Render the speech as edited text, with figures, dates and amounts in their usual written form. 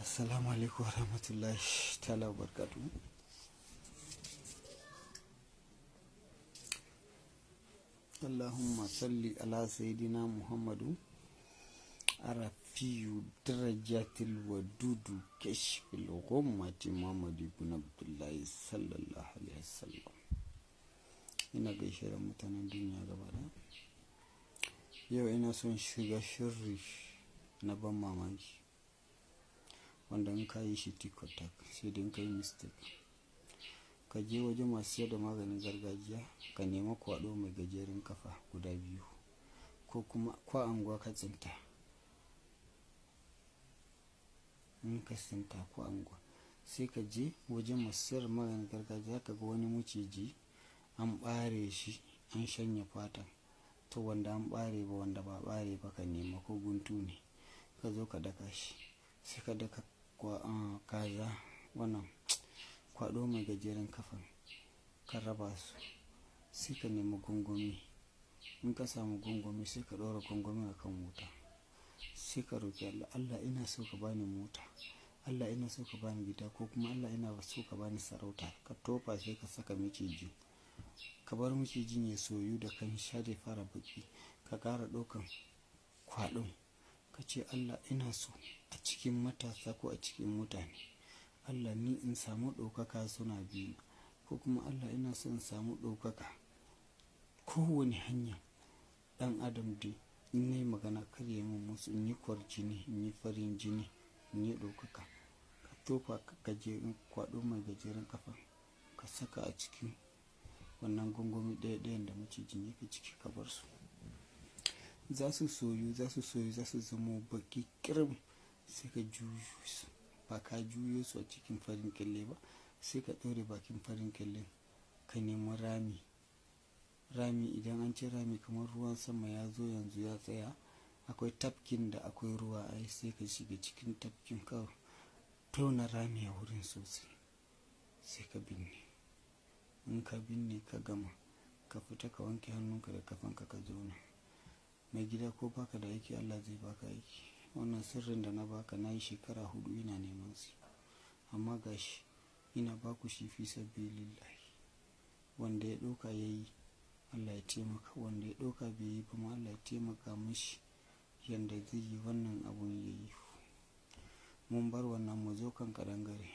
Assalamu alaikum warahmatullahi ta'ala wabarakatuh. Allahumma salli ala sayyidina Muhammadu arafiyu darajatil wadudu kashfil ghummati Muhammad ibn Abdullahi sallallahu alaihi wasallam. Ina gaishe da mutanen duniya gaba ɗaya. Yau ina son shiga shirri na ban mamaki wanda in ka yi shi tik-tak sai dai in ka yi mistake. Ka je wajen masu sayar da maganin gargajiya ka nema kwaɗo mai gajeren kafa guda biyu ko kuma ko anguwa ka tsinta. In ka tsinta ko anguwa sai ka je wajen masu sayar da maganin gargajiya ka ga wani maciji an ɓare shi an shanye fatan. To wanda an ɓare ba wanda ba ɓare ba ka nema ko guntu ne ka zo ka daka shi. Sai ka daka kaza wannan kwaɗo mai gajeren kafan ka raba su sai ka nemi gwangwami. In ka samu gwangwami sai ka ɗora gwangwamin a kan wuta. Sai ka roƙi Allah, Allah ina so ka bani mota, Allah ina so ka bani gida ko kuma Allah ina so ka bani sarauta. Ka tofa sai ka saka maciji. Ka bar macijin ya soyu da kanshi har ya fara baƙi. Ka ƙara ɗaukan kwaɗon ka ce Allah ina so a cikin matasa ko a cikin mutane. Allah ni in samu ɗaukaka suna bina ko kuma Allah ina so in samu ɗaukaka. Ko wane hanya ɗan adam dai in nayi magana kar ya yi min musu, in yi kwarjini, in yi farin jini, in yi ɗaukaka. Ka tofa gajeren kwaɗo mai gajeren ƙafa ka saka a cikin wannan gwangwami ɗaya ɗayan da macijin yake ciki ka bar su. Za su soyu, za su soyu, za su zamo baƙi ƙirim sai ka juyo su. Ba ka juyo su a cikin farin ƙyalle ba sai ka ɗaure bakin farin ƙyallen ka nemi rami. Rami idan an ce rami kamar ruwan sama ya zo yanzu ya tsaya akwai tafkin da akwai ruwa ai sai ka shiga cikin tafkin ka tona rami a wurin sosai sai ka binne. In ka binne ka gama ka fita ka wanke hannunka da ƙafanka ka zauna. Mai gida ko baka da aiki Allah zai baka aiki. Wannan sirrin da na baka na yi shekara 4 ina neman su amma gashi ina baku shi fi sabilillahi. Wanda ya ɗauka ya yi Allah ya taimaka, wanda ya ɗauka bai yi ba ma Allah ya taimaka mashi yanda zai yi wannan abun ya yi. Mun bar wannan mu zo kan ƙadangare.